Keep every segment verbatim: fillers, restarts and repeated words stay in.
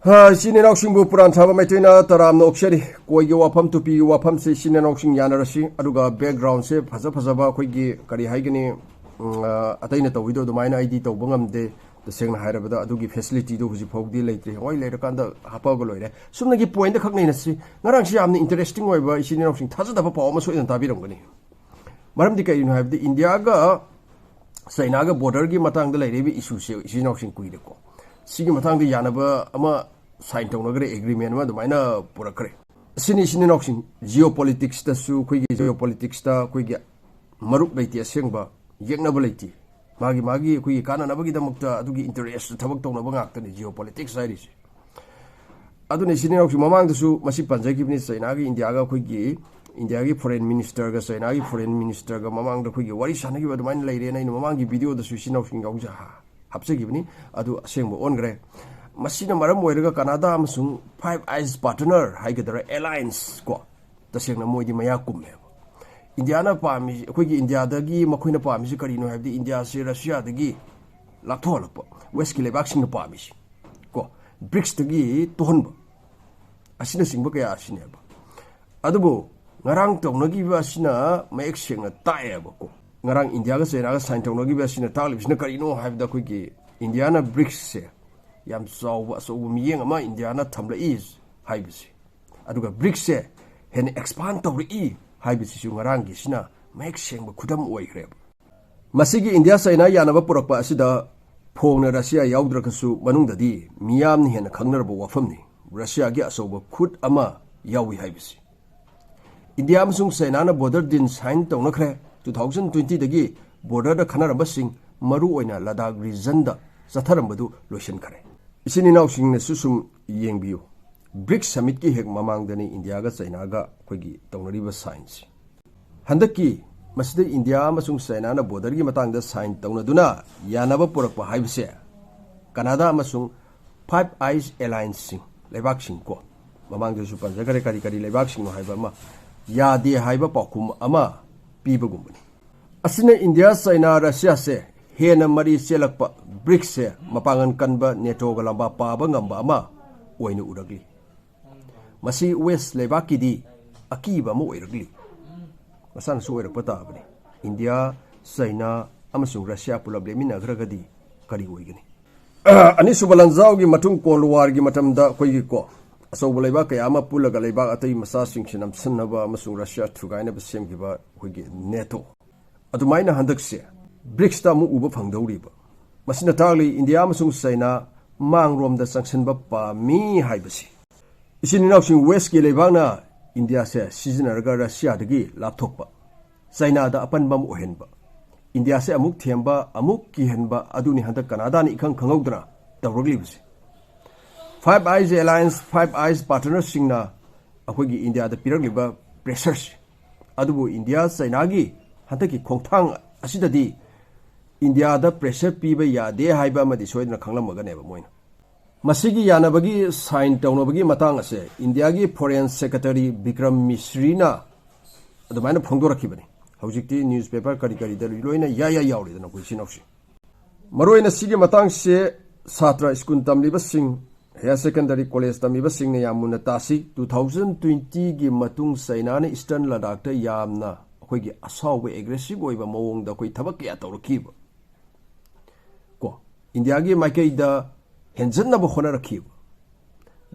ꯍꯥ, ꯏꯆꯤꯟ ꯏꯅꯥꯎꯁꯤꯡꯕꯨ ꯄꯨꯔꯥꯟ ꯊꯥꯕ ꯃꯩꯇꯩꯅ ꯇꯔꯥꯝꯅ ꯑꯣꯛꯆꯔꯤ꯫ ꯀꯣꯏꯒꯤ ꯋꯥꯐꯝ, ꯇꯨꯄꯤꯒꯤ ꯋꯥꯐꯝꯁꯦ ꯏꯆꯤꯟ ꯏꯅꯥꯎꯁꯤꯡ ꯌꯥꯅꯔꯁꯤ꯫ ꯑꯗꯨꯒ backgroundꯁꯦ ꯐꯖ ꯐꯖꯕ ꯑꯩꯈꯣꯏꯒꯤ, ꯀꯔꯤ ꯍꯥꯏꯒꯅꯤ, ꯎꯝ, ꯑ, ꯑꯇꯩꯅ ꯇꯧꯕꯤꯗꯣ ꯑꯗꯨꯃꯥꯏꯅ ꯑꯩꯗꯤ ꯇꯧꯕ ꯉꯝꯗꯦ꯫ ꯇꯁꯦꯡꯅ ꯍꯥꯏꯔꯕꯗ ꯑꯗꯨꯒꯤ facilityꯗꯣ ꯍꯧꯖꯤꯛ ꯐꯥꯎꯗꯤ ꯂꯩꯇ꯭ꯔꯤ꯫ ꯍꯣꯏ, ꯂꯩꯔꯀꯥꯟꯗ ꯍꯥꯞꯄꯛꯑꯒ ꯂꯣꯏꯔꯦ꯫ ꯁꯨꯝꯅꯒꯤ pointꯗ ꯈꯛ ꯅꯩꯅꯁꯤ꯫ ꯉꯔꯥꯡꯁꯤ ꯌꯥꯝꯅ interesting ꯑꯣꯏꯕ, ꯏꯆꯤꯟ ꯏꯅꯥꯎꯁꯤꯡ ꯊꯥꯖꯗꯕ ꯄꯥꯎ ꯑꯃ ꯁꯣꯏꯗꯅ ꯇꯥꯕꯤꯔꯝꯒꯅꯤ꯫ ꯃꯔꯝꯗꯤ ꯀꯔꯤꯅꯣ ꯍꯥꯏꯕꯗ, ꯏꯟꯗꯤꯌꯥꯒ ꯆꯩꯅꯥꯒ borderꯒꯤ ꯃꯇꯥꯡꯗ ꯂꯩꯔꯤꯕ issueꯁꯦ ꯏꯆꯤꯟ ꯏꯅꯥꯎꯁꯤꯡ ꯀꯨꯏꯔꯦꯀꯣ꯫ ꯁꯤꯒꯤ ꯃꯇꯥꯡꯗ ꯌꯥꯅꯕ ꯑꯃ sign ꯇꯧꯅꯈ꯭ꯔꯦ, agreement ꯑꯃ ꯑꯗꯨꯃꯥꯏꯅ ꯄꯨꯔꯛꯈ꯭ꯔꯦ꯫ ꯑꯁꯤꯅꯤ, ꯏꯆꯤꯟ ꯏꯅꯥꯎꯁꯤꯡ, geopoliticsꯇꯁꯨ ꯑꯩꯈꯣꯏꯒꯤ geopoliticsꯇ ꯑꯩꯈꯣꯏꯒꯤ ꯃꯔꯨꯞ ꯂꯩꯇꯦ, ꯑꯁꯦꯡꯕ ꯌꯦꯛꯅꯕ ꯂꯩꯇꯦ꯫ ꯃꯥꯒꯤ ꯃꯥꯒꯤ ꯑꯩꯈꯣꯏꯒꯤ ꯀꯥꯟꯅꯅꯕꯒꯤꯗꯃꯛꯇ ꯑꯗꯨꯒꯤ interest ꯊꯕꯛ ꯇꯧꯅꯕ ꯉꯥꯛꯇꯅꯤ geopolitics ꯍꯥꯏꯔꯤꯁꯦ꯫ ꯑꯗꯨꯅ ꯏꯆꯤꯟ ꯏꯅꯥꯎꯁꯤꯡ, ꯃꯃꯥꯡꯗꯁꯨ ꯃꯁꯤ ꯄꯟꯖꯈꯤꯕꯅꯤ, ꯆꯩꯅꯥꯒ ꯏꯟꯗꯤꯌꯥꯒ ꯑꯩꯈꯣꯏꯒꯤ, ꯏꯟꯗꯤꯌꯥꯒꯤ foreign ministerꯒ ꯆꯩꯅꯥꯒꯤ foreign ministerꯒ ꯃꯃꯥꯡꯗ ꯑꯩꯈꯣꯏꯒꯤ ꯋꯥꯔꯤ ꯁꯥꯟꯅꯈꯤꯕ ꯑꯗꯨꯃꯥꯏꯅ ꯂꯩꯔꯦꯅ ꯑꯩꯅ ꯃꯃꯥꯡꯒꯤ videoꯗꯁꯨ ꯏꯆꯤꯟ ꯏꯅꯥꯎꯁꯤꯡ ꯌꯥꯎꯖ-, ꯍꯥꯞꯆꯈꯤꯕꯅꯤ꯫ ꯑꯗꯨ ꯑꯁꯦꯡꯕ ꯑꯣꯟꯈ꯭ꯔꯦ꯫ ꯃꯁꯤꯅ ꯃꯔꯝ ꯑꯣꯏꯔꯒ ꯀꯅꯥꯗꯥ ꯑꯃꯁꯨꯡ Five Eyes partner ꯍꯥꯏꯒꯗ꯭ꯔꯥ, alliance ꯀꯣ, ꯇꯁꯦꯡꯅ ꯃꯣꯏꯗꯤ ꯃꯌꯥ ꯀꯨꯝꯃꯦꯕ꯫ ꯏꯟꯗꯤꯌꯥꯅ ꯄꯥꯝꯃꯤ, ꯑꯩꯈꯣꯏꯒꯤ ꯏꯟꯗꯤꯌꯥꯗꯒꯤ ꯃꯈꯣꯏꯅ ꯄꯥꯝꯃꯤꯁꯤ ꯀꯔꯤꯅꯣ ꯍꯥꯏꯕꯗꯤ, ꯏꯟꯗꯤꯌꯥꯁꯤ ꯔꯁꯤꯌꯥꯗꯒꯤ ꯂꯥꯞꯊꯣꯛꯍꯜꯂꯛꯄ, Westꯀꯤ ꯂꯩꯕꯥꯛꯁꯤꯡꯅ ꯄꯥꯝꯃꯤꯁꯤ ꯀꯣ, BRICSꯇꯒꯤ ꯇꯣꯛꯍꯟꯕ, ꯑꯁꯤꯅꯆꯤꯡꯕ ꯀꯌꯥ ꯑꯁꯤꯅꯦꯕ꯫ ꯑꯗꯨꯕꯨ ꯉꯔꯥꯡ ꯇꯧꯅꯈꯤꯕ ꯑꯁꯤꯅ ꯃꯌꯦꯛ ꯁꯦꯡꯅ ꯇꯥꯛꯑꯦꯕꯀꯣ꯫ ꯉꯔꯥꯡ ꯏꯟꯗꯤꯌꯥꯒ ꯆꯩꯅꯥꯒ sign ꯇꯧꯅꯈꯤꯕ ꯑꯁꯤꯅ ꯇꯥꯛꯂꯤꯕꯁꯤꯅ ꯀꯔꯤꯅꯣ ꯍꯥꯏꯕꯗ, ꯑꯩꯈꯣꯏꯒꯤ ꯏꯟꯗꯤꯌꯥꯅ BRICSꯁꯦ ꯌꯥꯝ ꯆꯥꯎꯕ, ꯑꯆꯧꯕ ꯃꯤꯠꯌꯦꯡ ꯑꯃ ꯏꯟꯗꯤꯌꯥꯅ ꯊꯝꯂꯛꯏ ꯍꯥꯏꯕꯁꯤ, ꯑꯗꯨꯒ BRICSꯁꯦ ꯍꯦꯟꯅ expand ꯇꯧꯔꯛꯏ ꯍꯥꯏꯕꯁꯤꯁꯨ ꯉꯔꯥꯡꯒꯤꯁꯤꯅ ꯃꯌꯦꯛ ꯁꯦꯡꯕ ꯈꯨꯗꯝ ꯑꯣꯏꯈ꯭ꯔꯦꯕ꯫ ꯃꯁꯤꯒꯤ ꯏꯟꯗꯤꯌꯥ ꯆꯩꯅꯥ ꯌꯥꯅꯕ ꯄꯨꯔꯛꯄ ꯑꯁꯤꯗ ꯐꯣꯡꯅ ꯔꯁꯤꯌꯥ ꯌꯥꯎꯗ꯭ꯔꯒꯁꯨ, ꯃꯅꯨꯡꯗꯗꯤ ꯃꯤꯌꯥꯝꯅ ꯍꯦꯟꯅ ꯈꯪꯅꯔꯕ ꯋꯥꯐꯝꯅꯤ, ꯔꯁꯤꯌꯥꯒꯤ ꯑꯆꯧꯕ ꯈꯨꯠ ꯑꯃ ꯌꯥꯎꯏ ꯍꯥꯏꯕꯁꯤ꯫ ꯏꯟꯗꯤꯌꯥ ꯑꯃꯁꯨꯡ ꯆꯩꯅꯥꯅ border deal sign ꯇꯧꯅꯈ꯭ꯔꯦ꯫ Two thousand twentyꯗꯒꯤ borderꯗ ꯈꯟꯅꯔꯝꯕꯁꯤꯡ, ꯃꯔꯨ ꯑꯣꯏꯅ ꯂꯗꯥꯈ regionꯗ ꯆꯠꯊꯔꯝꯕꯗꯨ ꯂꯣꯏꯁꯤꯟꯈꯔꯦ꯫ ꯏꯆꯤꯟ ꯏꯅꯥꯎꯁꯤꯡꯅꯁꯨ ꯁꯨꯝ ꯌꯦꯡꯕꯤꯌꯨ, BRICS summitꯀꯤ ꯍꯦꯛ ꯃꯃꯥꯡꯗꯅꯤ ꯏꯟꯗꯤꯌꯥꯒ ꯆꯩꯅꯥꯒ ꯑꯩꯈꯣꯏꯒꯤ ꯇꯧꯅꯔꯤꯕ signꯁꯤ꯫ ꯍꯟꯗꯛꯀꯤ ꯃꯁꯤꯗ ꯏꯟꯗꯤꯌꯥ ꯑꯃꯁꯨꯡ ꯆꯩꯅꯥꯅ borderꯒꯤ ꯃꯇꯥꯡꯗ sign ꯇꯧꯅꯗꯨꯅ ꯌꯥꯅꯕ ꯄꯨꯔꯛꯄ ꯍꯥꯏꯕꯁꯦ, ꯀꯅꯥꯗꯥ ꯑꯃꯁꯨꯡ Five Eyes allianceꯁꯤꯡ, ꯂꯩꯕꯥꯛꯁꯤꯡ ꯀꯣ, ꯃꯃꯥꯡꯗꯁꯨ ꯄꯟꯖꯈ꯭ꯔꯦ ꯀꯔꯤ ꯀꯔꯤ ꯂꯩꯕꯥꯛꯁꯤꯡꯅꯣ ꯍꯥꯏꯕ ꯑꯃ, ꯌꯥꯗꯦ ꯍꯥꯏꯕ ꯄꯥꯎꯈꯨꯝ ꯑꯃ ꯄꯤꯕꯒꯨꯝꯕꯅꯤ꯫ ꯑꯁꯤꯅ ꯏꯟꯗꯤꯌꯥ, ꯆꯩꯅꯥ, ꯔꯁꯤꯌꯥꯁꯦ ꯍꯦꯟꯅ ꯃꯔꯤ ꯆꯦꯜꯂꯛꯄ, BRICSꯁꯦ ꯃꯄꯥꯡꯒꯜ ꯀꯟꯕ, NATOꯒ ꯂꯝꯕꯥ ꯄꯥꯕ ꯉꯝꯕ ꯑꯃ, ꯑꯣꯏꯅ ꯎꯔꯛꯂꯤ꯫ ꯃꯁꯤ ꯋꯦꯁ ꯂꯩꯕꯥꯛꯀꯤꯗꯤ ꯑꯀꯤꯕ ꯑꯃ ꯑꯣꯏꯔꯛꯂꯤ꯫ ꯃꯁꯥꯅꯁꯨ ꯑꯣꯏꯔꯛꯄ ꯇꯥꯕꯅꯤ꯫ ꯏꯟꯗꯤꯌꯥ, ꯆꯩꯅꯥ ꯑꯃꯁꯨꯡ ꯔꯁꯤꯌꯥ ꯄꯨꯂꯞ ꯂꯦꯞꯃꯤꯟꯅꯈ꯭ꯔꯒꯗꯤ ꯀꯔꯤ ꯑꯣꯏꯒꯅꯤ? ꯑꯅꯤꯁꯨꯕ ꯂꯥꯟꯖꯥꯎꯒꯤ ꯃꯇꯨꯡ ꯀꯣꯜ ꯋꯥꯔꯒꯤ ꯃꯇꯝꯗ ꯑꯩꯈꯣꯏꯒꯤ ꯀꯣ ꯑꯆꯧꯕ ꯂꯩꯕꯥꯛ ꯀꯌꯥ ꯑꯃ ꯄꯨꯜꯂꯒ ꯂꯩꯕꯥꯛ ꯑꯇꯩ ꯃꯆꯥꯁꯤꯡꯁꯤ ꯅꯝꯁꯤꯟꯅꯕ ꯑꯃꯁꯨꯡ ꯔꯁꯤꯌꯥ ꯊꯨꯒꯥꯏꯅꯕ ꯁꯦꯝꯈꯤꯕ ꯑꯩꯈꯣꯏꯒꯤ ꯅꯦꯇꯣ, ꯑꯗꯨꯃꯥꯏꯅ ꯍꯟꯗꯛꯁꯦ ꯕ꯭ꯔꯤꯛꯁꯇ ꯑꯃꯨꯛ ꯎꯕ ꯐꯪꯗꯧꯔꯤꯕ꯫ ꯃꯁꯤꯅ ꯇꯥꯛꯂꯤ ꯏꯟꯗꯤꯌꯥ ꯑꯃꯁꯨꯡ ꯆꯩꯅꯥ ꯃꯥꯡꯂꯣꯝꯗ ꯆꯪꯁꯤꯟꯕ ꯄꯥꯝꯃꯤ ꯍꯥꯏꯕꯁꯤ꯫ ꯏꯆꯤꯟ ꯏꯅꯥꯎꯁꯤꯡ, ꯋꯦꯁꯀꯤ ꯂꯩꯕꯥꯛꯅ ꯏꯟꯗꯤꯌꯥꯁꯦ ꯁꯤꯖꯤꯟꯅꯔꯒ ꯔꯁꯤꯌꯥꯗꯒꯤ ꯂꯥꯞꯊꯣꯛꯄ, ꯆꯩꯅꯥꯗ ꯑꯄꯟꯕ ꯑꯃ ꯑꯣꯏꯍꯟꯕ, ꯏꯟꯗꯤꯌꯥꯁꯦ ꯑꯃꯨꯛ ꯊꯦꯝꯕ, ꯑꯃꯨꯛ ꯀꯤꯍꯟꯕ ꯑꯗꯨꯅꯤ ꯍꯟꯗꯛ ꯀꯅꯥꯗꯥꯅ ꯏꯈꯪ ꯈꯪꯍꯧꯗꯅ ꯇꯧꯔꯛꯂꯤꯕꯁꯦ꯫ ꯐꯥꯏꯚ ꯑꯥꯏꯁ ꯑꯦꯂꯥꯌꯟꯁ, ꯐꯥꯏꯚ ꯑꯥꯏꯁ ꯄꯥꯔꯠꯅꯔꯁꯤꯡꯅ ꯑꯩꯈꯣꯏꯒꯤ ꯏꯟꯗꯤꯌꯥꯗ ꯄꯤꯔꯛꯂꯤꯕ ꯄ꯭ꯔꯦꯁꯔꯁꯦ꯫ ꯑꯗꯨꯕꯨ ꯏꯟꯗꯤꯌꯥ ꯆꯩꯅꯥꯒꯤ ꯍꯟꯗꯛꯀꯤ ꯈꯣꯡꯊꯥꯡ ꯑꯁꯤꯗꯗꯤ ꯏꯟꯗꯤꯌꯥꯗ ꯄ꯭ꯔꯦꯁꯔ ꯄꯤꯕ ꯌꯥꯗꯦ ꯍꯥꯏꯕ ꯑꯃꯗꯤ ꯁꯣꯏꯗꯅ ꯈꯪꯂꯝꯃꯒꯅꯦꯕ ꯃꯣꯏꯅ꯫ ꯃꯁꯤꯒꯤ ꯌꯥꯅꯕꯒꯤ ꯁꯥꯏꯟ ꯇꯧꯅꯕꯒꯤ ꯃꯇꯥꯡ ꯑꯁꯦ ꯏꯟꯗꯤꯌꯥꯒꯤ ꯐꯣꯔꯦꯟ ꯁꯦꯀ꯭ꯔꯦꯇꯔꯤ ꯕꯤꯀ꯭ꯔꯝ ꯃꯤꯁ꯭ꯔꯤꯅ ꯑꯗꯨꯃꯥꯏꯅ ꯐꯣꯡꯗꯣꯔꯛꯈꯤꯕꯅꯤ꯫ ꯍꯧꯖꯤꯛꯇꯤ ꯅ꯭ꯌꯨꯁꯄꯦꯄꯔ ꯀꯔꯤ ꯀꯔꯤꯗ ꯂꯣꯏꯅ ꯌꯥꯏ ꯌꯥꯏ ꯌꯥꯎꯔꯤꯗꯅ ꯑꯩꯈꯣꯏ ꯏꯆꯤꯟ ꯏꯅꯥꯎꯁꯤꯡ꯫ ꯃꯔꯨꯑꯣꯏꯅ ꯁꯤꯒꯤ ꯃꯇꯥꯡꯁꯦ ꯁꯥꯇ꯭ꯔ, ꯁ꯭ꯀꯨꯜ ꯇꯝꯂꯤꯕꯁꯤꯡ, ꯍꯥꯌꯔ ꯁꯦꯀꯦꯟꯗꯔꯤ ꯀꯣꯂꯦꯖ ꯇꯝꯂꯤꯕꯁꯤꯡꯅ ꯌꯥꯝ ꯃꯨꯟꯅ ꯇꯥꯁꯤ꯫ ꯇꯨ ꯊꯥꯎꯖꯟ ꯇ꯭ꯋꯦꯟꯇꯤꯒꯤ ꯃꯇꯨꯡ ꯆꯩꯅꯥꯅ ꯏꯁꯇꯔꯟ ꯂꯗꯥꯛꯇ ꯌꯥꯝꯅ ꯑꯩꯈꯣꯏꯒꯤ ꯑꯁꯥꯎꯕ, ꯑꯦꯒ꯭ꯔꯦꯁꯤꯚ ꯑꯣꯏꯕ ꯃꯑꯣꯡꯗ ꯑꯩꯈꯣꯏ ꯊꯕꯛ ꯀꯌꯥ ꯇꯧꯔꯛꯈꯤꯕ ꯀꯣ, ꯏꯟꯗꯤꯌꯥꯒꯤ ꯃꯥꯏꯀꯩꯗ ꯍꯦꯟꯖꯟꯅꯕ ꯍꯣꯠꯅꯔꯛꯈꯤꯕ꯫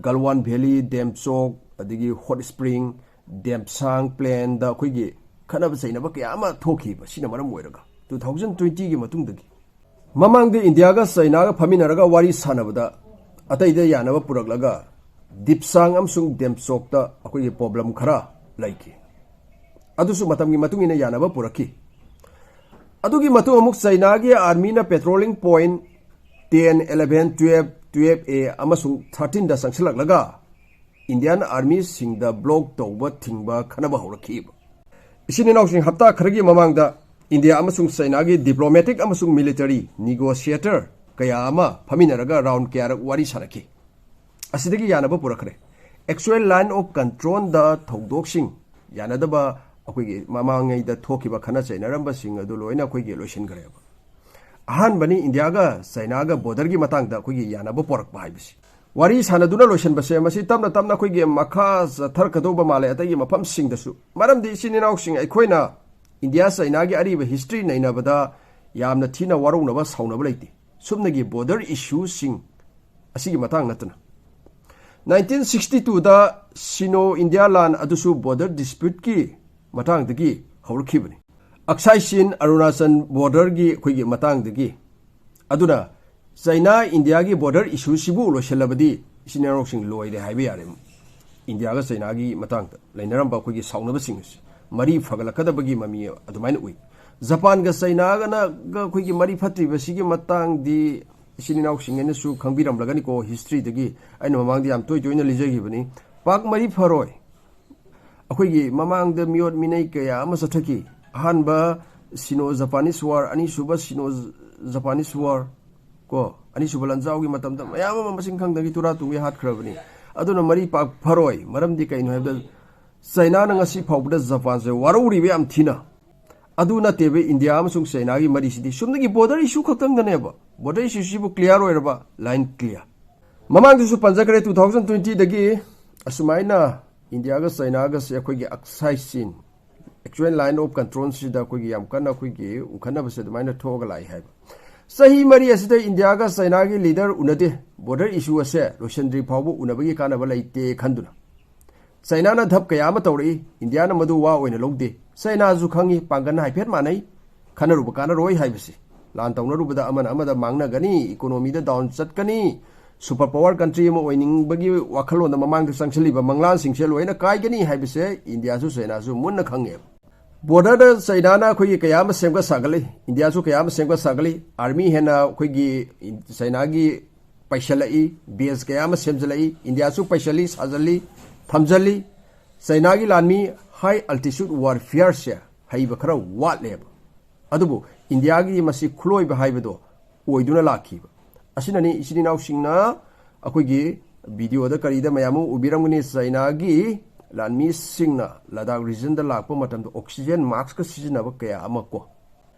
ꯒꯜꯋꯥꯟ ꯚꯦꯂꯤ, ꯗꯦꯝꯆꯣꯛ, ꯑꯗꯒꯤ ꯍꯣꯠ ꯁ꯭ꯄ꯭ꯔꯤꯡ, ꯗꯦꯝꯁꯥꯡ ꯄ꯭ꯂꯦꯟꯗ ꯑꯩꯈꯣꯏꯒꯤ ꯈꯠꯅꯕ ꯆꯩꯅꯕ ꯀꯌꯥ ꯑꯃ ꯊꯣꯛꯈꯤꯕ꯫ ꯁꯤꯅ ꯃꯔꯝ ꯑꯣꯏꯔꯒ ꯇꯨ ꯊꯥꯎꯖꯟ ꯇ꯭ꯋꯦꯟꯇꯤꯒꯤ ꯃꯇꯨꯡꯗꯒꯤ ꯃꯃꯥꯡꯗ ꯏꯟꯗꯤꯌꯥꯒ ꯆꯩꯅꯥꯒ ꯐꯝꯃꯤꯟꯅꯔꯒ ꯋꯥꯔꯤ ꯁꯥꯟꯅꯕꯗ ꯑꯇꯩꯗ ꯌꯥꯅꯕ ꯄꯨꯔꯛꯂꯒ ꯗꯤꯞꯁꯥꯡ ꯑꯃꯁꯨꯡ ꯗꯦꯝꯆꯣꯛꯇ ꯑꯩꯈꯣꯏꯒꯤ ꯄ꯭ꯔꯣꯕ꯭ꯂꯦꯝ ꯈꯔ ꯂꯩꯈꯤ꯫ ꯑꯗꯨꯁꯨ ꯃꯇꯝꯒꯤ ꯃꯇꯨꯡ ꯏꯟꯅ ꯌꯥꯅꯕ ꯄꯨꯔꯛꯈꯤ꯫ ꯑꯗꯨꯒꯤ ꯃꯇꯨꯡ ꯑꯃꯨꯛ ꯆꯩꯅꯥꯒꯤ ꯑꯥꯔꯃꯤꯅ ꯄꯦꯇ꯭ꯔꯣꯂꯤꯡ ꯄꯣꯏꯟꯠ ꯇꯦꯟ, ꯏꯂꯦꯚꯦꯟ, ꯇꯨꯌꯦꯜꯐ, ꯇꯨꯌꯦꯜꯐ ꯑꯦ ꯑꯃꯁꯨꯡ ꯊꯥꯔꯇꯤꯟꯗ ꯆꯪꯁꯤꯜꯂꯛꯂꯒ ꯏꯟꯗꯤꯌꯥꯟ ꯑꯥꯔꯃꯤꯁꯤꯡꯗ ꯕ꯭ꯂꯣꯛ ꯇꯧꯕ ꯊꯤꯡꯕ ꯈꯟꯅꯕ ꯍꯧꯔꯛꯈꯤꯕ꯫ ꯏꯆꯤꯟ ꯏꯅꯥꯎꯁꯤꯡ, ꯍꯞꯇꯥ ꯈꯔꯒꯤ ꯃꯃꯥꯡꯗ ꯏꯟꯗꯤꯌꯥ ꯑꯃꯁꯨꯡ ꯆꯩꯅꯥꯒꯤ ꯗꯤꯄ꯭ꯂꯣꯃꯦꯇꯤꯛ ꯑꯃꯁꯨꯡ ꯃꯤꯂꯤꯇꯔꯤ ꯅꯤꯒꯣꯁꯤꯌꯦꯇꯔ ꯀꯌꯥ ꯑꯃ ꯐꯝꯃꯤꯟꯅꯔꯒ ꯔꯥꯎꯟ ꯀꯌꯥꯔꯛ ꯋꯥꯔꯤ ꯁꯥꯅꯈꯤ꯫ ꯑꯁꯤꯗꯒꯤ ꯌꯥꯅꯕ ꯄꯨꯔꯛꯈ꯭ꯔꯦ꯫ ꯑꯦꯛꯆꯨꯋꯦꯜ ꯂꯥꯏꯟ ꯑꯣꯐ ꯀꯟꯇ꯭ꯔꯣꯜꯗ ꯊꯧꯗꯣꯛꯁꯤꯡ, ꯌꯥꯅꯗꯕ ꯑꯩꯈꯣꯏꯒꯤ ꯃꯃꯥꯡꯉꯩꯗ ꯊꯣꯛꯈꯤꯕ ꯈꯠꯅ ꯆꯩꯅꯔꯝꯕꯁꯤꯡ ꯑꯗꯨ ꯂꯣꯏꯅ ꯑꯩꯈꯣꯏꯒꯤ ꯂꯣꯏꯁꯤꯟꯈ꯭ꯔꯦꯕ꯫ ꯑꯍꯥꯟꯕꯅꯤ ꯏꯟꯗꯤꯌꯥꯒ ꯆꯩꯅꯥꯒ ꯕꯣꯔꯗꯔꯒꯤ ꯃꯇꯥꯡꯗ ꯑꯩꯈꯣꯏꯒꯤ ꯌꯥꯅꯕ ꯄꯨꯔꯛꯄ ꯍꯥꯏꯕꯁꯤ꯫ ꯋꯥꯔꯤ ꯁꯥꯟꯅꯗꯨꯅ ꯂꯣꯏꯁꯤꯟꯕꯁꯦ ꯃꯁꯤ ꯇꯞꯅ ꯇꯞꯅ ꯑꯩꯈꯣꯏꯒꯤ ꯃꯈꯥ ꯆꯠꯊꯔꯛꯀꯗꯧꯕ ꯃꯥꯜꯂꯦ ꯑꯇꯩꯒꯤ ꯃꯐꯝꯁꯤꯡꯗꯁꯨ꯫ ꯃꯔꯝꯗꯤ ꯏꯆꯤꯟ ꯏꯅꯥꯎꯁꯤꯡ, ꯑꯩꯈꯣꯏꯅ ꯏꯟꯗꯤꯌꯥ ꯆꯩꯅꯥꯒꯤ ꯑꯔꯤꯕ ꯍꯤꯁꯇ꯭ꯔꯤ ꯅꯩꯅꯕꯗ ꯌꯥꯝꯅ ꯊꯤꯅ ꯋꯥꯔꯧꯅꯕ ꯁꯥꯎꯅꯕ ꯂꯩꯇꯦ꯫ ꯁꯨꯞꯅꯒꯤ ꯕꯣꯔꯗꯔ ꯏꯁꯨꯁꯤꯡ ꯑꯁꯤꯒꯤ ꯃꯇꯥꯡ ꯅꯠꯇꯅ꯫ ꯅꯥꯏꯟꯇꯤꯟ ꯁꯤꯛꯁꯇꯤ ꯇꯨꯗ ꯁꯤꯅꯣ ꯏꯟꯗꯤꯌꯥ ꯂꯥꯟ ꯑꯗꯨꯁꯨ ꯕꯣꯔꯗꯔ ꯗꯤꯁꯄ꯭ꯌꯨꯠꯀꯤ ꯃꯇꯥꯡꯗꯒꯤ ꯍꯧꯔꯛꯈꯤꯕꯅꯤ꯫ ꯑꯛꯁꯥꯏ ꯆꯤꯟ ꯑꯔꯨꯅꯥꯆꯜ ꯕꯣꯔꯗꯔꯒꯤ ꯑꯩꯈꯣꯏꯒꯤ ꯃꯇꯥꯡꯗꯒꯤ꯫ ꯑꯗꯨꯅ ꯆꯩꯅꯥ ꯏꯟꯗꯤꯌꯥꯒꯤ ꯕꯣꯔꯗꯔ ꯏꯁꯨꯁꯤꯕꯨ ꯂꯣꯏꯁꯤꯜꯂꯕꯗꯤ ꯏꯆꯤꯟ ꯏꯅꯥꯎꯁꯤꯡ ꯂꯣꯏꯔꯦ ꯍꯥꯏꯕ ꯌꯥꯔꯦ꯫ ꯏꯟꯗꯤꯌꯥꯒ ꯆꯩꯅꯥꯒꯤ ꯃꯇꯥꯡꯗ ꯂꯩꯅꯔꯝꯕ ꯑꯩꯈꯣꯏꯒꯤ ꯁꯥꯎꯅꯕꯁꯤꯡ ꯑꯁꯤ ꯃꯔꯤ ꯐꯒꯠꯂꯛꯀꯗꯕꯒꯤ ꯃꯃꯤ ꯑꯗꯨꯃꯥꯏꯅ ꯎꯏ꯫ ꯖꯄꯥꯟꯒ ꯆꯩꯅꯥꯒꯅ ꯑꯩꯈꯣꯏꯒꯤ ꯃꯔꯤ ꯐꯠꯇ꯭ꯔꯤꯕꯁꯤꯒꯤ ꯃꯇꯥꯡꯗꯤ ꯏꯆꯤꯟ ꯏꯅꯥꯎꯁꯤꯡ ꯑꯩꯅꯁꯨ ꯈꯪꯕꯤꯔꯝꯂꯒꯅꯤꯀꯣ, ꯍꯤꯁꯇ꯭ꯔꯤꯗꯒꯤ ꯑꯩꯅ ꯃꯃꯥꯡꯗ ꯌꯥꯝ ꯇꯣꯏ ꯇꯣꯏꯅ ꯂꯤꯖꯈꯤꯕꯅꯤ꯫ ꯄꯥꯛ ꯃꯔꯤ ꯐꯔꯣꯏ꯫ ꯑꯩꯈꯣꯏꯒꯤ ꯃꯃꯥꯡꯗ ꯃꯤꯑꯣꯠ ꯃꯤꯅꯩ ꯀꯌꯥ ꯑꯃ ꯆꯠꯊꯈꯤ꯫ ꯑꯍꯥꯟꯕ ꯁꯤꯅꯣ ꯖꯄꯥꯅꯤꯁ ꯋꯥꯔ, ꯑꯅꯤꯁꯨꯕ ꯁꯤꯅꯣ ꯖꯄꯥꯅꯤꯁ ꯋꯥꯔ, ꯀꯣ, ꯑꯅꯤꯁꯨꯕ ꯂꯥꯟꯖꯥꯎꯒꯤ ꯃꯇꯝꯗ ꯃꯌꯥꯝ ꯑꯃ ꯃꯁꯤꯡ ꯈꯪꯗꯒꯤ ꯇꯨꯔꯥ ꯇꯨꯡꯒꯤ ꯍꯥꯠꯈ꯭ꯔꯕꯅꯤ꯫ ꯑꯗꯨꯅ ꯃꯔꯤ ꯄꯥꯛ ꯐꯔꯣꯏ꯫ ꯃꯔꯝꯗꯤ ꯀꯩꯅꯣ ꯍꯥꯏꯕꯗ ꯆꯩꯅꯥꯅ ꯉꯁꯤ ꯐꯥꯎꯕꯗ ꯖꯄꯥꯟꯁꯦ ꯋꯥꯔꯧꯔꯤꯕ ꯌꯥꯝ ꯊꯤꯅ꯫ ꯑꯗꯨ ꯅꯠꯇꯦꯕ, ꯏꯟꯗꯤꯌꯥ ꯑꯃꯁꯨꯡ ꯆꯩꯅꯥꯒꯤ ꯃꯔꯤꯁꯤꯗꯤ ꯁꯨꯞꯅꯒꯤ ꯕꯣꯔꯗꯔ ꯏꯁꯨ ꯈꯛꯇꯪꯗꯅꯦꯕ꯫ ꯕꯣꯔꯗꯔ ꯏꯁꯨꯁꯤꯕꯨ ꯀ꯭ꯂꯤꯌꯥꯔ ꯑꯣꯏꯔꯕ, ꯂꯥꯏꯟ ꯀ꯭ꯂꯤꯌꯥꯔ꯫ ꯃꯃꯥꯡꯗꯁꯨ ꯄꯟꯖꯈ꯭ꯔꯦ, ꯇꯨ ꯊꯥꯎꯖꯟ ꯇ꯭ꯋꯦꯟꯇꯤꯗꯒꯤ ꯑꯁꯨꯃꯥꯏꯅ ꯏꯟꯗꯤꯌꯥꯒ ꯆꯩꯅꯥꯒꯁꯦ ꯑꯩꯈꯣꯏꯒꯤ ꯑꯛꯁꯥꯏ ꯆꯤꯟ, ꯑꯦꯛꯆꯨꯋꯦꯜ ꯂꯥꯏꯟ ꯑꯣꯐ ꯀꯟꯇ꯭ꯔꯣꯜꯁꯤꯗ ꯑꯩꯈꯣꯏꯒꯤ ꯌꯥꯝ ꯀꯟꯅ ꯑꯩꯈꯣꯏꯒꯤ ꯎꯪꯈꯠꯅꯕꯁꯦ ꯑꯗꯨꯃꯥꯏꯅ ꯊꯣꯛꯑꯒ ꯂꯥꯛꯏ ꯍꯥꯏꯕ꯫ ꯆꯍꯤ ꯃꯔꯤ ꯑꯁꯤꯗ ꯏꯟꯗꯤꯌꯥꯒ ꯆꯩꯅꯥꯒꯤ ꯂꯤꯗꯔ ꯎꯅꯗꯦ꯫ ꯕꯣꯔꯗꯔ ꯏꯁꯨ ꯑꯁꯦ ꯂꯣꯏꯁꯤꯟꯗ꯭ꯔꯤ ꯐꯥꯎꯕ ꯎꯅꯕꯒꯤ ꯀꯥꯟꯅꯕ ꯂꯩꯇꯦ ꯈꯟꯗꯨꯅ ꯆꯩꯅꯥꯅ ꯙꯞ ꯀꯌꯥ ꯑꯃ ꯇꯧꯔꯛꯏ꯫ ꯏꯟꯗꯤꯌꯥꯅ ꯃꯗꯨ ꯋꯥ ꯑꯣꯏꯅ ꯂꯧꯗꯦ꯫ ꯆꯩꯅꯥꯁꯨ ꯈꯪꯉꯤ, ꯄꯥꯡꯒꯜ ꯍꯥꯏꯐꯦꯠ ꯃꯥꯟꯅꯩ, ꯈꯟꯅꯔꯨꯕ ꯀꯥꯟꯅꯔꯣꯏ ꯍꯥꯏꯕꯁꯤ꯫ ꯂꯥꯟ ꯇꯧꯅꯔꯨꯕꯗ ꯑꯃꯅ ꯑꯃꯗ ꯃꯥꯡꯅꯒꯅꯤ, ꯏꯀꯣꯅꯣꯃꯤꯗ ꯗꯥꯎꯟ ꯆꯠꯀꯅꯤ, ꯁꯨꯄꯔ ꯄꯥꯋꯔ ꯀꯟꯇ꯭ꯔꯤ ꯑꯃ ꯑꯣꯏꯅꯤꯡꯕꯒꯤ ꯋꯥꯈꯜꯂꯣꯟꯗ ꯃꯃꯥꯡꯗ ꯆꯪꯁꯤꯜꯂꯤꯕ ꯃꯪꯂꯥꯟꯁꯤꯡꯁꯦ ꯂꯣꯏꯅ ꯀꯥꯏꯒꯅꯤ ꯍꯥꯏꯕꯁꯦ ꯏꯟꯗꯤꯌꯥꯁꯨ ꯆꯩꯅꯥꯁꯨ ꯃꯨꯟꯅ ꯈꯪꯉꯦꯕ꯫ ꯕꯣꯔꯗꯔꯗ ꯆꯩꯅꯥꯅ ꯑꯩꯈꯣꯏꯒꯤ ꯀꯌꯥ ꯑꯃ ꯁꯦꯝꯒꯠ ꯁꯥꯒꯠꯂꯤ, ꯏꯟꯗꯤꯌꯥꯁꯨ ꯀꯌꯥ ꯑꯃ ꯁꯦꯝꯒꯠ ꯁꯥꯒꯠꯂꯤ, ꯑꯥꯔꯃꯤ ꯍꯦꯟꯅ ꯑꯩꯈꯣꯏꯒꯤ ꯆꯩꯅꯥꯒꯤ ꯄꯩꯁꯜꯂꯛꯏ, ꯕꯦꯖ ꯀꯌꯥ ꯑꯃ ꯁꯦꯝꯖꯤꯜꯂꯛꯏ, ꯏꯟꯗꯤꯌꯥꯁꯨ ꯄꯩꯁꯜꯂꯤ, ꯁꯥꯖꯜꯂꯤ, ꯊꯝꯖꯜꯂꯤ꯫ ꯆꯩꯅꯥꯒꯤ ꯂꯥꯟꯃꯤ ꯍꯥꯏ ꯑꯜꯇꯤꯆꯨꯠ ꯋꯥꯔꯐꯤꯌꯔꯁꯦ ꯍꯩꯕ ꯈꯔ ꯋꯥꯠꯂꯦꯕ꯫ ꯑꯗꯨꯕꯨ ꯏꯟꯗꯤꯌꯥꯒꯤ ꯃꯁꯤ ꯈꯨꯠꯂꯣꯏꯕ ꯍꯥꯏꯕꯗꯣ ꯑꯣꯏꯗꯨꯅ ꯂꯥꯛꯈꯤꯕ꯫ ꯑꯁꯤꯅꯅꯤ ꯏꯆꯤꯟ ꯏꯅꯥꯎꯁꯤꯡꯅ ꯑꯩꯈꯣꯏꯒꯤ ꯚꯤꯗꯤꯑꯣꯗ ꯀꯔꯤꯗ ꯃꯌꯥꯝ ꯑꯃ ꯎꯕꯤꯔꯝꯒꯅꯤ, ꯆꯩꯅꯥꯒꯤ ꯂꯥꯟꯃꯤꯁꯤꯡꯅ ꯂꯗꯥꯛ ꯔꯤꯖꯟꯗ ꯂꯥꯛꯄ ꯃꯇꯝꯗ ꯑꯣꯛꯁꯤꯖꯦꯟ ꯃꯥꯛꯁꯀ ꯁꯤꯖꯤꯟꯅꯕ ꯀꯌꯥ ꯑꯃ ꯀꯣ꯫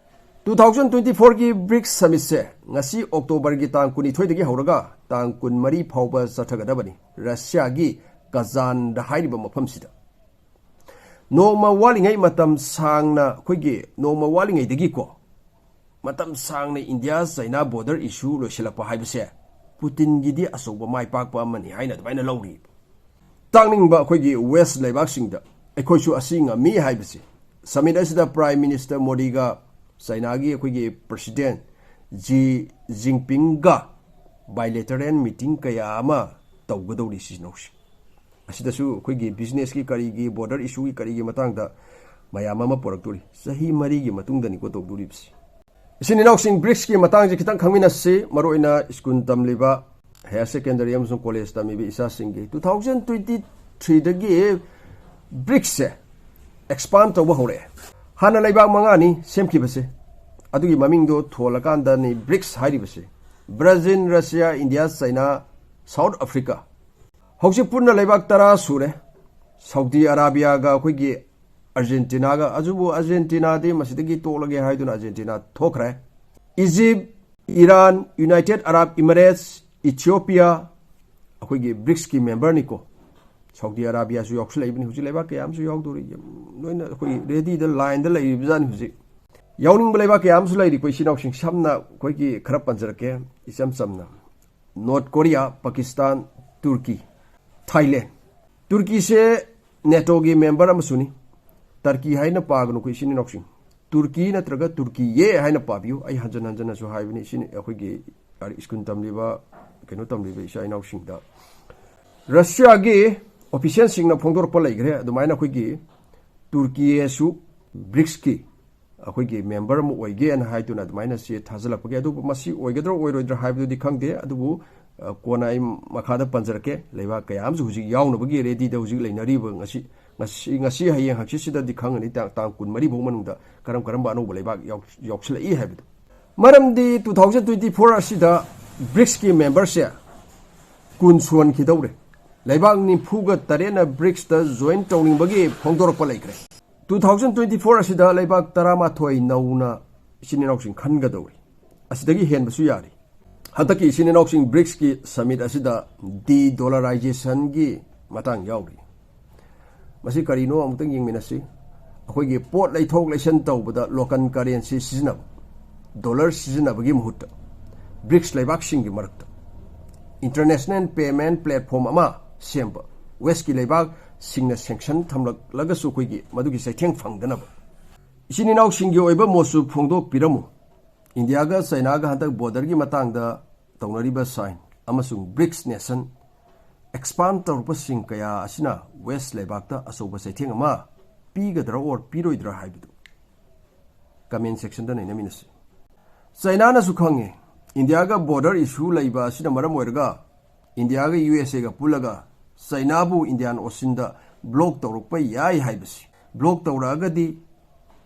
Two thousand twenty fourꯒꯤ ꯕ꯭ꯔꯤꯛꯁ ꯁꯃꯤꯠꯁꯦ ꯉꯁꯤ ꯑꯣꯛꯇꯣꯕꯔꯒꯤ ꯇꯥꯡ ꯀꯨꯟꯅꯤꯊꯣꯏꯗꯒꯤ ꯍꯧꯔꯒ ꯇꯥꯡ ꯀꯨꯟꯃꯔꯤ ꯐꯥꯎꯕ ꯆꯠꯊꯒꯗꯕꯅꯤ, ꯔꯁꯤꯌꯥꯒꯤ ꯀꯖꯥꯟꯗ ꯍꯥꯏꯔꯤꯕ ꯃꯐꯝꯁꯤꯗ꯫ ꯅꯣꯡꯃ ꯋꯥꯠꯂꯤꯉꯩ, ꯃꯇꯝ ꯁꯥꯡꯅ, ꯑꯩꯈꯣꯏꯒꯤ ꯅꯣꯡꯃ ꯋꯥꯠꯂꯤꯉꯩꯗꯒꯤꯀꯣ, ꯃꯇꯝ ꯁꯥꯡꯅ ꯏꯟꯗꯤꯌꯥ ꯆꯩꯅꯥ ꯕꯣꯔꯗꯔ ꯏꯁꯨ ꯂꯣꯏꯁꯤꯜꯂꯛꯄ ꯍꯥꯏꯕꯁꯦ ꯄꯨꯇꯤꯟꯒꯤꯗꯤ ꯑꯆꯧꯕ ꯃꯥꯏ ꯄꯥꯛꯄ ꯑꯃꯅꯤ ꯍꯥꯏꯅ ꯑꯗꯨꯃꯥꯏꯅ ꯂꯧꯔꯤ꯫ ꯇꯥꯛꯅꯤꯡꯕ ꯑꯩꯈꯣꯏꯒꯤ ꯋꯦꯁ ꯂꯩꯕꯥꯛꯁꯤꯡꯗ ꯑꯩꯈꯣꯏꯁꯨ ꯑꯁꯤ ꯉꯝꯃꯤ ꯍꯥꯏꯕꯁꯦ꯫ ꯁꯃꯤꯠ ꯑꯁꯤꯗ ꯄ꯭ꯔꯥꯏꯝ ꯃꯤꯅꯤꯁꯇꯔ ꯃꯣꯗꯤꯒ ꯆꯩꯅꯥꯒꯤ ꯑꯩꯈꯣꯏꯒꯤ ꯄ꯭ꯔꯁꯤꯗꯦꯟ ꯖꯤ ꯖꯤꯟꯄꯤꯡꯒ ꯕꯥꯏꯂꯦꯇꯔꯦꯜ ꯃꯤꯇꯤꯡ ꯀꯌꯥ ꯑꯃ ꯇꯧꯒꯗꯧꯔꯤ ꯁꯤꯅꯧꯁꯤ꯫ ꯑꯁꯤꯗꯁꯨ ꯑꯩꯈꯣꯏꯒꯤ ꯕꯤꯖꯤꯅꯦꯁꯀꯤ ꯀꯔꯤꯒꯤ, ꯕꯣꯔꯗꯔ ꯏꯁꯨꯒꯤ ꯀꯔꯤꯒꯤ ꯃꯇꯥꯡꯗ ꯃꯌꯥꯝ ꯑꯃ ꯄꯨꯔꯛꯇꯣꯔꯤ꯫ ꯆꯍꯤ ꯃꯔꯤꯒꯤ ꯃꯇꯨꯡꯗꯅꯤꯀꯣ ꯇꯧꯗꯣꯔꯤꯕꯁꯤ꯫ ꯏꯆꯤꯟ ꯏꯅꯥꯎꯁꯤꯡ, ꯕ꯭ꯔꯤꯛꯁꯀꯤ ꯃꯇꯥꯡꯁꯦ ꯈꯤꯇꯪ ꯈꯪꯃꯤꯟꯅꯁꯤ꯫ ꯃꯔꯨꯑꯣꯏꯅ ꯁ꯭ꯀꯨꯜ ꯇꯝꯂꯤꯕ, ꯍꯥꯌꯔ ꯁꯦꯀꯦꯟꯗꯔꯤ ꯑꯃꯁꯨꯡ ꯀꯣꯂꯦꯖ ꯇꯝꯃꯤꯕ ꯏꯆꯥꯁꯤꯡꯒꯤ, two thousand twenty threeꯗꯒꯤ ꯕ꯭ꯔꯤꯛꯁꯁꯦ ꯑꯦꯛꯁꯄꯥꯟ ꯇꯧꯕ ꯍꯧꯔꯛꯑꯦ꯫ ꯍꯥꯟꯅ ꯂꯩꯕꯥꯛ ꯃꯉꯥꯅꯤ ꯁꯦꯝꯈꯤꯕꯁꯦ, ꯑꯗꯨꯒꯤ ꯃꯃꯤꯡꯗꯣ ꯊꯣꯜꯂꯀꯥꯟꯗꯅꯤ ꯕ꯭ꯔꯤꯛꯁ ꯍꯥꯏꯔꯤꯕꯁꯦ꯫ ꯕ꯭ꯔꯥꯖꯤꯜ, ꯔꯁꯤꯌꯥ, ꯏꯟꯗꯤꯌꯥ, ꯆꯩꯅꯥ, ꯁꯥꯎꯠ ꯑꯐ꯭ꯔꯤꯀꯥ, ꯍꯧꯖꯤꯛ ꯄꯨꯟꯅ ꯂꯩꯕꯥꯛ ꯇꯔꯥ ꯁꯨꯔꯦ꯫ ꯁꯥꯎꯗꯤ ꯑꯔꯥꯕꯤꯌꯥꯒ ꯑꯩꯈꯣꯏꯒꯤ ꯑꯥꯔꯖꯦꯟꯇꯤꯅꯥꯒ, ꯑꯗꯨꯕꯨ ꯑꯥꯔꯖꯦꯟꯇꯤꯅꯥꯗꯤ ꯃꯁꯤꯗꯒꯤ ꯇꯣꯛꯂꯒꯦ ꯍꯥꯏꯗꯨꯅ ꯑꯥꯔꯖꯦꯟꯇꯤꯅꯥ ꯊꯣꯛꯈ꯭ꯔꯦ꯫ Egypt, Iran, united Arab emirates, Ethiopia, ꯑꯩꯈꯣꯏꯒꯤ ꯕ꯭ꯔꯤꯛꯁꯀꯤ ꯃꯦꯝꯕꯔꯅꯤꯀꯣ꯫ ꯁꯥꯎꯗꯤ ꯑꯔꯥꯕꯤꯌꯥꯁꯨ ꯌꯥꯎꯁꯤꯜꯂꯛꯏꯕꯅꯤ꯫ ꯍꯧꯖꯤꯛ ꯂꯩꯕꯥꯛ ꯀꯌꯥ ꯑꯃꯁꯨ ꯌꯥꯎꯗꯣꯔꯤ꯫ ꯂꯣꯏꯅ ꯑꯩꯈꯣꯏ ꯔꯦꯗꯤꯗ, ꯂꯥꯏꯟꯗ ꯂꯩꯔꯤꯕꯖꯥꯠꯅꯤ ꯍꯧꯖꯤꯛ꯫ ꯌꯥꯎꯅꯤꯡꯕ ꯂꯩꯕꯥꯛ ꯀꯌꯥ ꯑꯃꯁꯨ ꯂꯩꯔꯤꯀꯣ, ꯏꯆꯤꯟ ꯏꯅꯥꯎꯁꯤꯡ꯫ ꯁꯝꯅ ꯑꯩꯈꯣꯏꯒꯤ ꯈꯔ ꯄꯟꯖꯔꯛꯀꯦ, ꯏꯆꯝ ꯆꯝꯅ꯫ North Korea, Pakistan, Turkey, Thailand. ꯇꯨꯔꯀꯤꯁꯦ ꯅꯦꯇꯣꯒꯤ ꯃꯦꯝꯕꯔ ꯑꯃꯁꯨꯅꯤ꯫ ꯇꯔꯀꯤ ꯍꯥꯏꯅ ꯄꯥꯒꯅꯨꯀꯣ, ꯏꯆꯤꯟ ꯏꯅꯥꯎꯁꯤꯡ꯫ ꯇꯨꯔꯀꯤ ꯅꯠꯇ꯭ꯔꯒ ꯇꯨꯔꯀꯤꯌꯦ ꯍꯥꯏꯅ ꯄꯥꯕꯤꯌꯨ꯫ ꯑꯩ ꯍꯟꯖꯟ ꯍꯟꯖꯟꯅꯁꯨ ꯍꯥꯏꯕꯅꯤ, ꯏꯆꯤꯟ, ꯑꯩꯈꯣꯏꯒꯤ ꯁ꯭ꯀꯨꯜ ꯇꯝꯂꯤꯕ, ꯀꯩꯅꯣ ꯇꯝꯂꯤꯕ ꯏꯆꯥ ꯏꯅꯥꯎꯁꯤꯡꯗ꯫ ꯔꯁꯤꯌꯥꯒꯤ ꯑꯣꯐꯤꯁꯤꯌꯦꯜꯁꯤꯡꯅ ꯐꯣꯡꯗꯣꯔꯛꯄ ꯂꯩꯈ꯭ꯔꯦ, ꯑꯗꯨꯃꯥꯏꯅ ꯑꯩꯈꯣꯏꯒꯤ ꯇꯨꯔꯀꯤꯌꯦꯁꯨ ꯕ꯭ꯔꯤꯛꯁꯀꯤ ꯑꯩꯈꯣꯏꯒꯤ ꯃꯦꯝꯕꯔ ꯑꯃ ꯑꯣꯏꯒꯦꯅ ꯍꯥꯏꯗꯨꯅ ꯑꯗꯨꯃꯥꯏꯅ ꯆꯦ ꯊꯥꯖꯤꯜꯂꯛꯄꯒꯤ, ꯑꯗꯨꯕꯨ ꯃꯁꯤ ꯑꯣꯏꯒꯗ꯭ꯔꯥ ꯑꯣꯏꯔꯣꯏꯗ꯭ꯔꯥ ꯍꯥꯏꯕꯗꯨꯗꯤ ꯈꯪꯗꯦ꯫ ꯑꯗꯨꯕꯨ, ꯑ, ꯀꯣꯟꯅ ꯑꯩ ꯃꯈꯥꯗ ꯄꯟꯖꯔꯛꯀꯦ꯫ ꯂꯩꯕꯥꯛ ꯀꯌꯥ ꯑꯃꯁꯨ ꯍꯧꯖꯤꯛ ꯌꯥꯎꯅꯕꯒꯤ ꯔꯦꯗꯤꯗ ꯍꯧꯖꯤꯛ ꯂꯩꯅꯔꯤꯕ, ꯉꯁꯤ, ꯉꯁꯤ, ꯉꯁꯤ ꯍꯌꯦꯡ ꯍꯪꯆꯤꯠꯁꯤꯗꯗꯤ ꯈꯪꯒꯅꯤ, ꯇꯥꯡ, ꯇꯥꯡ ꯀꯨꯟꯃꯔꯤ ꯐꯥꯎ ꯃꯅꯨꯡꯗ ꯀꯔꯝ ꯀꯔꯝꯕ ꯑꯅꯧꯕ ꯂꯩꯕꯥꯛ ꯌꯥꯎ-, ꯌꯥꯎꯁꯤꯜꯂꯛꯏ ꯍꯥꯏꯕꯗꯨ꯫ ꯃꯔꯝꯗꯤ two thousand twenty four ꯑꯁꯤꯗ ꯕ꯭ꯔꯤꯛꯁꯀꯤ ꯃꯦꯝꯕꯔꯁꯦ ꯀꯨꯟ ꯁꯨꯍꯟꯈꯤꯗꯧꯔꯦ꯫ ꯂꯩꯕꯥꯛ ꯅꯤꯐꯨꯒ ꯇꯔꯦꯠꯅ ꯕ꯭ꯔꯤꯛꯁꯇ ꯖꯣꯏꯟ ꯇꯧꯅꯤꯡꯕꯒꯤ ꯐꯣꯡꯗꯣꯔꯛꯄ ꯂꯩꯈ꯭ꯔꯦ꯫ Two thousand twenty four ꯑꯁꯤꯗ ꯂꯩꯕꯥꯛ ꯇꯔꯥꯃꯥꯊꯣꯏ ꯅꯧꯅ ꯏꯆꯤꯟ ꯏꯅꯥꯎꯁꯤꯡ ꯈꯟꯒꯗꯧꯔꯤ꯫ ꯑꯁꯤꯗꯒꯤ ꯍꯦꯟꯕꯁꯨ ꯌꯥꯔꯤ꯫ ꯍꯟꯗꯛꯀꯤ ꯏꯆꯤꯟ ꯏꯅꯥꯎꯁꯤꯡ ꯕ꯭ꯔꯤꯛꯁꯀꯤ ꯁꯃꯤꯠ ꯑꯁꯤꯗ ꯗꯤ ꯗꯣꯂꯔꯥꯏꯖꯦꯁꯟꯒꯤ ꯃꯇꯥꯡ ꯌꯥꯎꯔꯤ꯫ ꯃꯁꯤ ꯀꯔꯤꯅꯣ ꯑꯃꯨꯛꯇꯪ ꯌꯦꯡꯃꯤꯟꯅꯁꯤ꯫ ꯑꯩꯈꯣꯏꯒꯤ ꯄꯣꯠ ꯂꯩꯊꯣꯛ ꯂꯩꯁꯤꯟ ꯇꯧꯕꯗ ꯂꯣꯀꯦꯜ ꯀꯔꯦꯟꯁꯤ ꯁꯤꯖꯤꯟꯅꯕ, ꯗꯣꯂꯔ ꯁꯤꯖꯤꯟꯅꯕꯒꯤ ꯃꯍꯨꯠꯇ ꯕ꯭ꯔꯤꯛꯁ ꯂꯩꯕꯥꯛꯁꯤꯡꯒꯤ ꯃꯔꯛꯇ ꯏꯟꯇꯔꯅꯦꯁꯅꯦꯜ ꯄꯦꯃꯦꯟ ꯄ꯭ꯂꯦꯠꯐꯣꯝ ꯑꯃ ꯁꯦꯝꯕ, ꯋꯦꯁꯀꯤ ꯂꯩꯕꯥꯛꯁꯤꯡꯅ ꯁꯦꯡꯁꯟ ꯊꯝꯂꯛꯂꯒꯁꯨ ꯑꯩꯈꯣꯏꯒꯤ ꯃꯗꯨꯒꯤ ꯆꯩꯊꯦꯡ ꯐꯪꯗꯅꯕ꯫ ꯏꯆꯤꯟ ꯏꯅꯥꯎꯁꯤꯡꯒꯤ ꯑꯣꯏꯕ ꯃꯣꯠꯁꯨ ꯐꯣꯡꯗꯣꯛꯄꯤꯔꯝꯃꯨ꯫ ꯏꯟꯗꯤꯌꯥꯒ ꯆꯩꯅꯥꯒ ꯍꯟꯗꯛ ꯕꯣꯔꯗꯔꯒꯤ ꯃꯇꯥꯡꯗ ꯇꯧꯅꯔꯤꯕ ꯁꯥꯏꯟ ꯑꯃꯁꯨꯡ ꯕ꯭ꯔꯤꯛꯁ ꯅꯦꯁꯟ ꯑꯦꯛꯁꯄꯥꯟ ꯇꯧꯔꯛꯄꯁꯤꯡ ꯀꯌꯥ ꯑꯁꯤꯅ ꯋꯦꯁ ꯂꯩꯕꯥꯛꯇ ꯑꯆꯧꯕ ꯆꯩꯊꯦꯡ ꯑꯃ ꯄꯤꯒꯗ꯭ꯔꯥ ꯑꯣꯔ ꯄꯤꯔꯣꯏꯗ꯭ꯔꯥ ꯍꯥꯏꯕꯗꯨ ꯀꯃꯦꯟ ꯁꯦꯛꯁꯟꯗ ꯅꯩꯅꯃꯤꯟꯅꯁꯤ꯫ ꯆꯩꯅꯥꯅꯁꯨ ꯈꯪꯉꯤ, ꯏꯟꯗꯤꯌꯥꯒ ꯕꯣꯔꯗꯔ ꯏꯁꯨ ꯂꯩꯕ ꯑꯁꯤꯅ ꯃꯔꯝ ꯑꯣꯏꯔꯒ ꯏꯟꯗꯤꯌꯥꯒ ꯌꯨ ꯑꯦꯁ ꯑꯦꯒ ꯄꯨꯜꯂꯒ ꯆꯩꯅꯥꯕꯨ ꯏꯟꯗꯤꯌꯥꯟ ꯑꯣꯁꯤꯟꯗ ꯕ꯭ꯂꯣꯛ ꯇꯧꯔꯛꯄ ꯌꯥꯏ ꯍꯥꯏꯕꯁꯤ꯫ ꯕ꯭ꯂꯣꯛ ꯇꯧꯔꯛꯑꯒꯗꯤ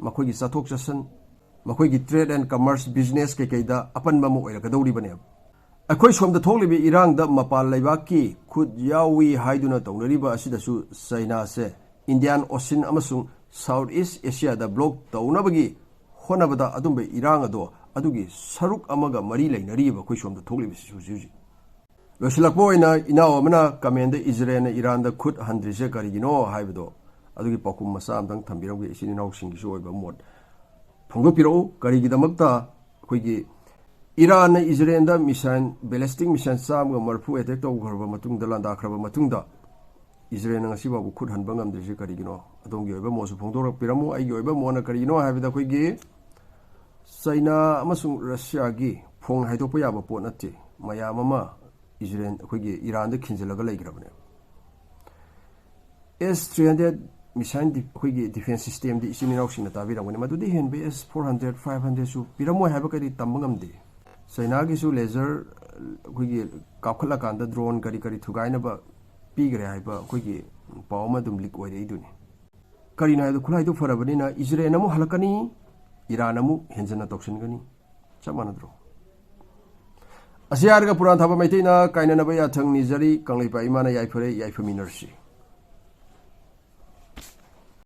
ꯃꯈꯣꯏꯒꯤ ꯆꯠꯊꯣꯛ ꯆꯠꯁꯤꯟ, ꯃꯈꯣꯏꯒꯤ ꯇ꯭ꯔꯦꯗ ꯑꯦꯟ ꯀꯃꯔꯁ, ꯕꯤꯖꯤꯅꯦꯁ ꯀꯩꯀꯩꯗ ꯑꯄꯟꯕ ꯑꯃ ꯑꯣꯏꯔꯛꯀꯗꯧꯔꯤꯕꯅꯦꯕ꯫ ꯑꯩꯈꯣꯏ ꯁꯣꯝꯗ ꯊꯣꯛꯂꯤꯕ ꯏꯔꯥꯡꯗ ꯃꯄꯥꯟ ꯂꯩꯕꯥꯛꯀꯤ ꯈꯨꯠ ꯌꯥꯎꯏ ꯍꯥꯏꯗꯨꯅ ꯇꯧꯅꯔꯤꯕ ꯑꯁꯤꯗꯁꯨ ꯆꯩꯅꯥꯁꯦ ꯏꯟꯗꯤꯌꯥꯟ ꯑꯣꯁꯤꯟ ꯑꯃꯁꯨꯡ ꯁꯥꯎꯠ ꯏꯁ ꯑꯦꯁꯤꯌꯥꯗ ꯕ꯭ꯂꯣꯛ ꯇꯧꯅꯕꯒꯤ ꯍꯣꯠꯅꯕꯗ ꯑꯗꯨꯝꯕ ꯏꯔꯥꯡ ꯑꯗꯣ ꯑꯗꯨꯒꯤ ꯁꯔꯨꯛ ꯑꯃꯒ ꯃꯔꯤ ꯂꯩꯅꯔꯤꯕ ꯑꯩꯈꯣꯏ ꯁꯣꯝꯗ ꯊꯣꯛꯂꯤꯕꯁꯤ ꯍꯧꯖꯤꯛ ꯍꯧꯖꯤꯛ꯫ ꯂꯣꯏꯁꯤꯜꯂꯛꯄ ꯑꯣꯏꯅ ꯏꯅꯥꯎ ꯑꯃꯅ ꯀꯃꯦꯟꯗ ꯏꯖꯔꯦꯜꯅ ꯏꯔꯥꯟꯗ ꯈꯨꯠ ꯍꯟꯗ꯭ꯔꯤꯁꯦ ꯀꯔꯤꯒꯤꯅꯣ ꯍꯥꯏꯕꯗꯣ ꯑꯗꯨꯒꯤ ꯄꯥꯎꯈꯨꯝ ꯃꯆꯥ ꯑꯃꯇꯪ ꯊꯝꯕꯤꯔꯝꯒꯦ꯫ ꯏꯆꯤꯟ ꯏꯅꯥꯎꯁꯤꯡꯒꯤꯁꯨ ꯑꯣꯏꯕ ꯃꯣꯠ ꯐꯣꯡꯗꯣꯛꯄꯤꯔꯛꯎ꯫ ꯀꯔꯤꯒꯤꯗꯃꯛꯇ ꯑꯩꯈꯣꯏꯒꯤ ꯏꯔꯥꯟꯅ ꯏꯖꯔꯦꯜꯗ ꯃꯤꯁꯥꯏꯜ, ꯕꯦꯂꯤꯁꯇꯤꯛ ꯃꯤꯁꯥꯏꯜ ꯆꯥꯝꯃꯒ ꯃꯔꯤꯐꯨ ꯑꯦꯇꯦꯛ ꯇꯧꯈ꯭ꯔꯕ ꯃꯇꯨꯡꯗ, ꯂꯥꯟꯗꯥꯈ꯭ꯔꯕ ꯃꯇꯨꯡꯗ ꯏꯖꯔꯦꯜꯅ ꯉꯁꯤ ꯐꯥꯎꯕ ꯈꯨꯠ ꯍꯟꯕ ꯉꯝꯗ꯭ꯔꯤꯁꯦ ꯀꯔꯤꯒꯤꯅꯣ? ꯑꯗꯣꯝꯒꯤ ꯑꯣꯏꯕ ꯃꯣꯠꯁꯨ ꯐꯣꯡꯗꯣꯔꯛꯄꯤꯔꯝꯃꯨ꯫ ꯑꯩꯒꯤ ꯑꯣꯏꯕ ꯃꯣꯠꯅ ꯀꯔꯤꯒꯤꯅꯣ ꯍꯥꯏꯕꯗ, ꯑꯩꯈꯣꯏꯒꯤ ꯆꯩꯅꯥ ꯑꯃꯁꯨꯡ ꯔꯁꯤꯌꯥꯒꯤ ꯐꯣꯡ ꯍꯥꯏꯗꯣꯛꯄ ꯌꯥꯕ ꯄꯣꯠ ꯅꯠꯇꯦ꯫ ꯃꯌꯥꯝ ꯑꯃ ꯏꯖꯔꯦꯜ, ꯑꯩꯈꯣꯏꯒꯤ ꯏꯔꯥꯟꯗ ꯈꯤꯟꯖꯤꯜꯂꯒ ꯂꯩꯈ꯭ꯔꯕꯅꯦ꯫ ꯑꯦꯁ ꯊ꯭ꯔꯤ ꯍꯟꯗ꯭ꯔꯦꯠ ꯃꯤꯁꯥꯏꯜ ꯗꯤ-, ꯑꯩꯈꯣꯏꯒꯤ ꯗꯤꯐꯦꯟꯁ ꯁꯤꯁꯇꯦꯝꯗꯤ ꯏꯆꯤꯟ ꯏꯅꯥꯎꯁꯤꯡꯅ ꯇꯥꯕꯤꯔꯝꯒꯅꯤ꯫ ꯃꯗꯨꯗꯤ ꯍꯦꯟꯕ ꯑꯦꯁ ꯐꯣꯔ ꯍꯟꯗ꯭ꯔꯦꯠ, ꯐꯥꯏꯚ ꯍꯟꯗ꯭ꯔꯦꯠꯁꯨ ꯄꯤꯔꯝꯃꯣꯏ ꯍꯥꯏꯕ ꯀꯔꯤ ꯇꯝꯕ ꯉꯝꯗꯦ꯫ ꯆꯩꯅꯥꯒꯤꯁꯨ ꯂꯦꯖꯔ, ꯑꯩꯈꯣꯏꯒꯤ ꯀꯥꯞꯈꯠꯂꯀꯥꯟꯗ ꯗ꯭ꯔꯣꯟ ꯀꯔꯤ ꯀꯔꯤ ꯊꯨꯒꯥꯏꯅꯕ ꯄꯤꯈ꯭ꯔꯦ ꯍꯥꯏꯕ ꯑꯩꯈꯣꯏꯒꯤ ꯄꯥꯎ ꯑꯃ ꯑꯗꯨꯝ ꯂꯤꯛ ꯑꯣꯏꯔꯛꯏꯗꯨꯅꯤ꯫ ꯀꯔꯤꯅꯣ ꯍꯥꯏꯕꯗ, ꯈꯨꯠꯂꯥꯏꯗꯨ ꯐꯔꯕꯅꯤꯅ ꯏꯖꯔꯦꯜ ꯑꯃꯨꯛ ꯍꯜꯂꯛꯀꯅꯤ, ꯏꯔꯥꯟ ꯑꯃꯨꯛ ꯍꯦꯟꯖꯟꯅ ꯇꯧꯁꯤꯟꯒꯅꯤ꯫ ꯆꯞ ꯃꯥꯟꯅꯗ꯭ꯔꯣ? ꯑꯁꯤ ꯍꯥꯏꯔꯒ ꯄꯨꯔꯥꯟ ꯊꯥꯕ ꯃꯩꯇꯩꯅ ꯀꯥꯏꯅꯅꯕ ꯌꯥꯊꯪ ꯅꯤꯖꯔꯤ꯫ ꯀꯪꯂꯩꯄꯥꯛ ꯏꯃꯥꯅ ꯌꯥꯏꯐꯔꯦ, ꯌꯥꯏꯐꯃꯤꯟꯅꯔꯁꯤ꯫